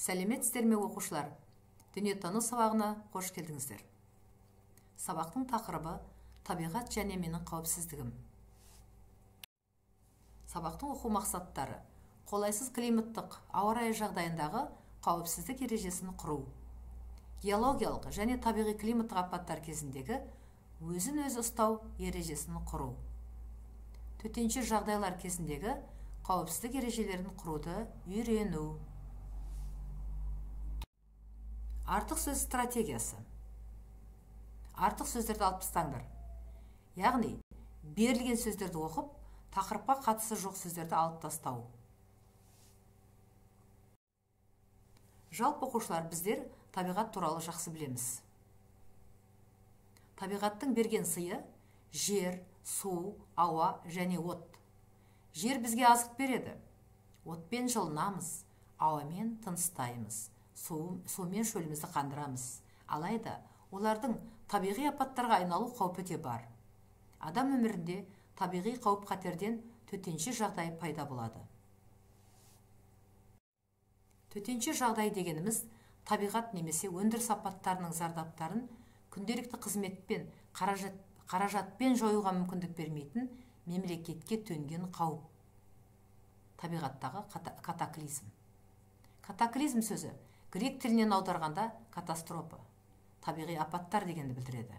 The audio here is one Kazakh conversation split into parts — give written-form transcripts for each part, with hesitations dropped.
Сәлеметсіздер ме, оқушылар? Дүниетану сабағына қош келдіңіздер. Сабақтың тақырыбы табиғат және менің қауіпсіздігім. Сабақтың оқу мақсаттары: қолайсыз климаттық ауа райы жағдайындағы қауіпсіздік ережесін құру, геологиялық және табиғи климаттық апаттар кезіндегі өзін-өзі ұстау ережесін құру, төтенше жағдайлар кезіндегі қауіпсіздік ережелерін құруды үйрену. Артық сөз стратегиясы. Артық сөздерді алып тастаңдар. Яғни, берілген сөздерді оқып, тақырыпқа қатысы жоқ сөздерді алып тастау. Жалпы оқушылар, біздер табиғат туралы жақсы білеміз. Табиғаттың берген сыйы жер, су, ауа және от. Жер бізге азық береді. Отпен жылынамыз, ауамен тыныстаймыз, сумен шөлімізді қандырамыз. Алайда олардың табиғи апаттарға айналу қаупі де бар. Адам өмірінде табиғи қауіп-қатерден төтенше жағдай пайда болады. Төтенше жағдай дегеніміз табиғат немесе өндіріс апаттарының зардаптарын күнделікті қызметпен, қаражатпен жоюға мүмкіндік бермейтін мемлекетке төнген қауіп. Табиғаттағы катаклизм. Катаклизм сөзі грек тілінен аударғанда катастрофа, табиғи апаттар дегенді білдіреді.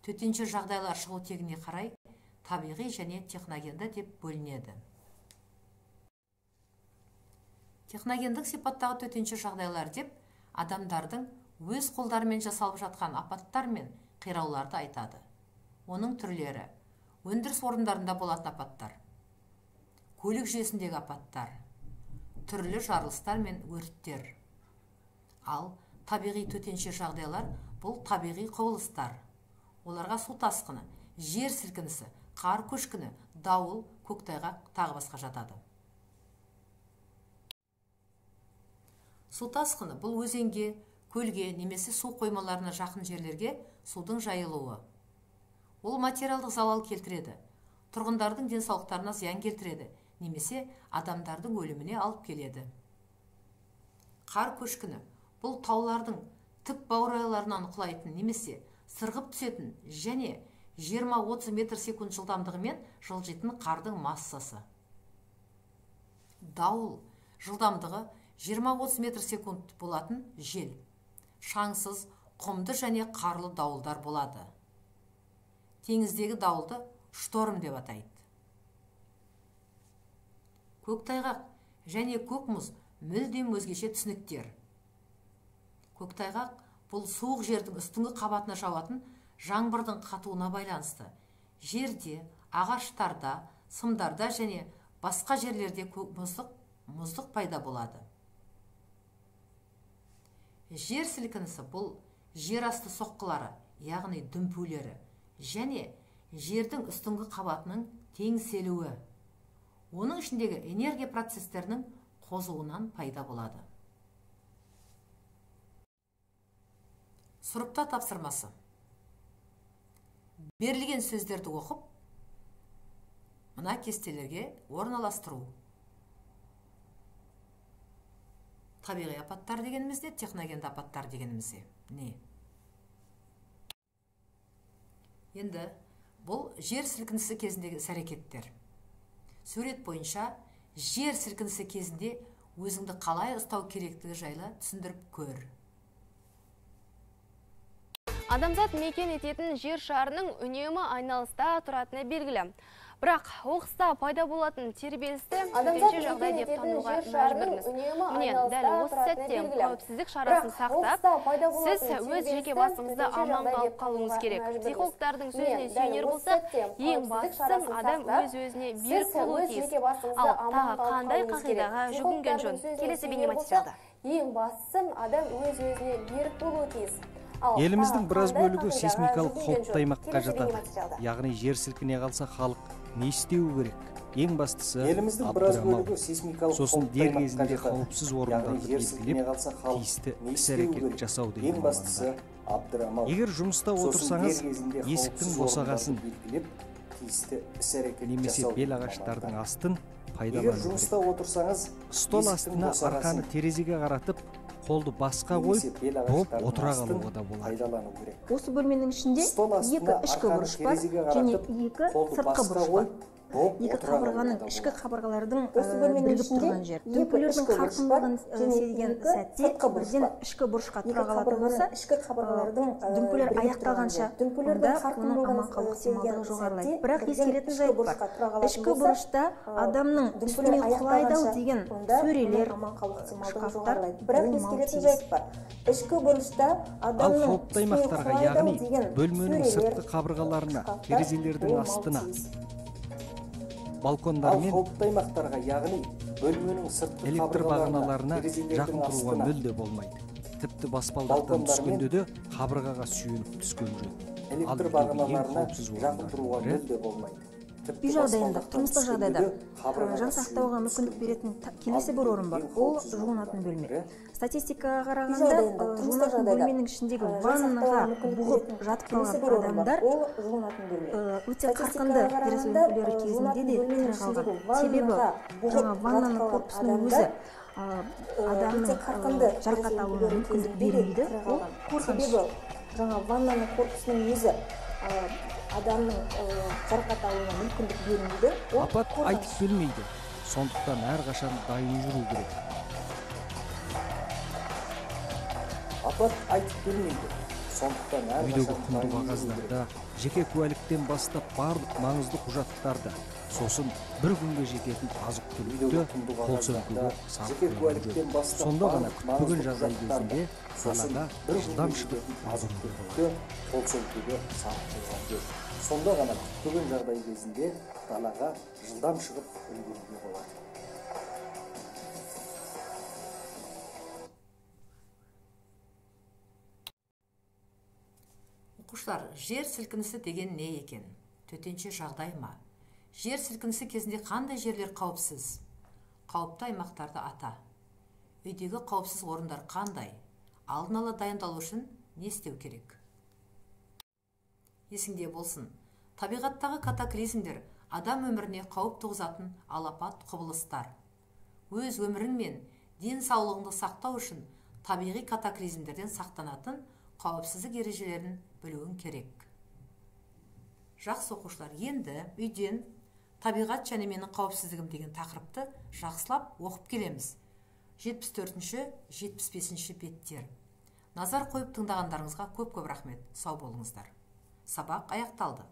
Төтенше жағдайлар шығу тегіне қарай табиғи және техногенді деп бөлінеді. Техногендік сипаттағы төтенше жағдайлар деп адамдардың өз қолдарымен жасалып жатқан апаттар мен қирауларды айтады. Оның түрлері: өндіріс орындарында болатын апаттар, көлік жүйесіндегі апаттар, түрлі жарылыстар мен өрттер. Ал табиғи төтенше жағдайлар бұл табиғи құбылыстар. Оларға су тасқыны, жер сілкінісі, қар көшкіні, дауыл, көктайғақ тағы басқа жатады. Су тасқыны бұл өзенге, көлге немесе су қоймаларына жақын жерлерге судың жайылуы. Ол материалдық залал келтіреді, тұрғындардың денсаулықтарына зиян келтіреді немесе адамдардың өліміне алып келеді. Қар көшкіні бұл таулардың тік баурайларынан құлайтын немесе сырғып түсетін және 20-30 метр секунд жылдамдығымен жылжитын қардың массасы. Дауыл жылдамдығы 20-30 метр секунд болатын жел. Шаңсыз, құмды және қарлы дауылдар болады. Теңіздегі дауылды шторм деп атайды. Көктайғақ және көк мұз мүлдем өзгеше түсініктер. Көктайғақ бұл суық жердің үстіңгі қабатына жауатын жаңбырдың қатуына байланысты. Жерде, ағаштарда, сымдарда және басқа жерлерде мұздық пайда болады. Жер сілкінісі бұл жер асты соққылары, яғни дүмпулері және жердің үстіңгі қабатының теңселуі. Оның ішіндегі энергия процестерінің қозуынан пайда болады. Сұрыпта тапсырмасы. Берілген сөздерді оқып, мына кестелерге орналастыру. Табиғи апаттар дегеніміз не, техногенді апаттар дегеніміз не? Енді бұл жер сілкінісі кезіндегі іс-әрекеттер. Сурет бойынша жер сілкінісі кезінде өзіңді қалай ұстау керектігі жайлы түсіндіріп көр. Адамзат мекен ететін жер шарының үнемі айналыста тұратыны белгілі. Бірақ оқыста пайда болатын тербелісті төтенше жағдай деп тануға мәжбүрміз. Міне, дәл осы сәтте қауіпсіздік шарасын сақтап, сіз өз жеке басыңызды аман қалып қалуыңыз керек. Психологтардың сөзіне сүйенер болсақ, ең бастысы адам өз-өзіне берік болуы тиіс. Ал тағы қандай қағидаға жүгінген жөн? Келесі бейнематериалда. Ең бастысы адам өз-өзіне берік болуы тиіс. Еліміздің біраз бөлігі сейсмикалық қауіпті аймаққа жатады. Яғни жер сілкіне қалса халық не істеуі керек? Ең бастысы еліміздің біраз бөлігі сейсмикалық сосын дер кезінде қауіпсіз орындарды белгілеп, тиісті іс-әрекет жасау дейді. Ең бастысы абдырамау. Егер жұмыста отырсаңыз, есіктің босағасын, тиісті іс-әрекет Немесе жасау бел ағаштардың астын Егер пайдалану жұмыста керек. отырсаңыз, Стол есіктің астына босағасын арқаны терезеге қаратып, қолды басқа немесе қойып, бел болып ағаштардың отыра астын қалуға да болады. пайдалану керек. Осы бөлменің ішінде Стол астына екі ішкі арқаны бұрыш бар терезеге және қаратып, екі қолды сыртқы басқа бұрыш бар. қойып, болып Екі отыра қалуға қабырғаның да ішкі болады. қабырғалардың Осы бөлменің бірігіп ішінде тұрған жер. екі Дүмпулердің ішкі бұрыш бар қарқындылығын және сезген екі сәтте сыртқы бұрыш бірден бар. ішкі бұрышқа Екі тұра қалатын қабырғаның болса, ішкі қабырғалардың дүмпулер бірігіп тұрған аяқталғанша жер. Дүмпулердің онда оның қарқындылығын аман қалу сезген ықтималдығы жоғарылайды. сәтте Бірақ бірден ескеретін ішкі жайт бар. бұрышқа тұра қалатын Ішкі болса, бұрышта адамның дүмпулер үстіне құлайды ау аяқталғанша деген онда оның сөрелер, аман қалу ықтималдығы шкафтар жоғарылайды. Бірақ болмауы ескеретін тиіс. жайт бар. Ішкі бұрышта Ал адамның қауіпті үстіне аймақтарға, құлайды ау яғни деген бөлменің сөрелер, сыртқы қабырғаларына, шкафтар терезелердің болмауы астына, тиіс. балкондар Ал мен қауіпті аймақтарға, яғни бөлменің сыртқы электр қабырғаларына, бағаналарына терезелердің жақын тұруға астына, мүлде болмайды. Тіпті баспалдақтан балкондар мен түскенде де қабырғаға сүйеніп түскен жөн. Ал электр үйдегі ең бағаналарына қауіпсіз жақын орындардың тұруға бірі мүлде болмайды. Тіпті Үй жағдайында, баспалдақтан тұрмыстық түскенде жағдайда де қабырғаға жан сақтауға сүйеніп мүмкіндік түскен беретін жөн. келесі Ал бір орын бар. үйдегі ең Ол қауіпсіз жуынатын орындардың бөлме. бірі Статистикаға Үй қарағанда, жағдайында, тұрмыстық жуынатын жағдайда, бөлменің ішіндегі жан ваннаға сақтауға мүмкіндік бұғып беретін жатып келесі қалған бір орын бар. адамдар Ол жуынатын бөлме. Өте Статистикаға қарқынды теріс қарағанда, дүмпулері кезінде жуынатын де бөлменің тірі қалған. ішіндегі Себебі ваннаға бұғып жаңа жатып ваннаның қалған корпусының адамдар, өзі адамның өте қарқынды жарақат теріс алуына дүмпулері мүмкіндік кезінде де бермейді. тірі Ол қалған. қорқыныш. Себебі жаңа ваннаның корпусының өзі адамның жарақат алуына мүмкіндік бермейді. Ол Апат қорқыныш. айтып келмейді. Сондықтан әрқашан дайын жүру керек. Апат айтып келмейді. Сондықтан Үйдегі әрқашан құнды дайын жүру керек. қағаздарды, жеке куәліктен бастап барлық маңызды құжаттарды, сосын бір күнге жететін азық Үйдегі түлікті құнды қол қағаздарды, сөмкеге салып жеке қойған куәліктен жөн. бастап Сонда ғана барлық күтпеген маңызды жағдай құжаттарды, кезінде сосын далаға бір жылдам күнге шығып жететін азық үлгеруге болады. түлікті қол сөмкеге салып қойған жөн. Сонда ғана күтпеген жағдай кезінде далаға жылдам шығып үлгеруге болады. Оқушылар, жер сілкінісі деген не екен? Төтенше жағдай ма? Жер сілкінісі кезінде қандай жерлер қауіпсіз? Қауіпті аймақтарды ата. Үйдегі қауіпсіз орындар қандай? Алдын ала дайындалу үшін не істеу керек? Есіңде болсын, табиғаттағы катаклизмдер адам өміріне қауіп туғызатын алапат құбылыстар. Өз өмірің мен денсаулығыңды сақтау үшін табиғи катаклизмдерден сақтанатын қауіпсіздік ережелерін білуің керек. Жақсы оқушылар, енді үйден табиғат және менің қауіпсіздігім деген тақырыпты жақсылап оқып келеміз. 74-ші, 75-ші беттер. Назар қойып тыңдағандарыңызға көп-көп рахмет. Сау болыңыздар. Сабақ аяқталды.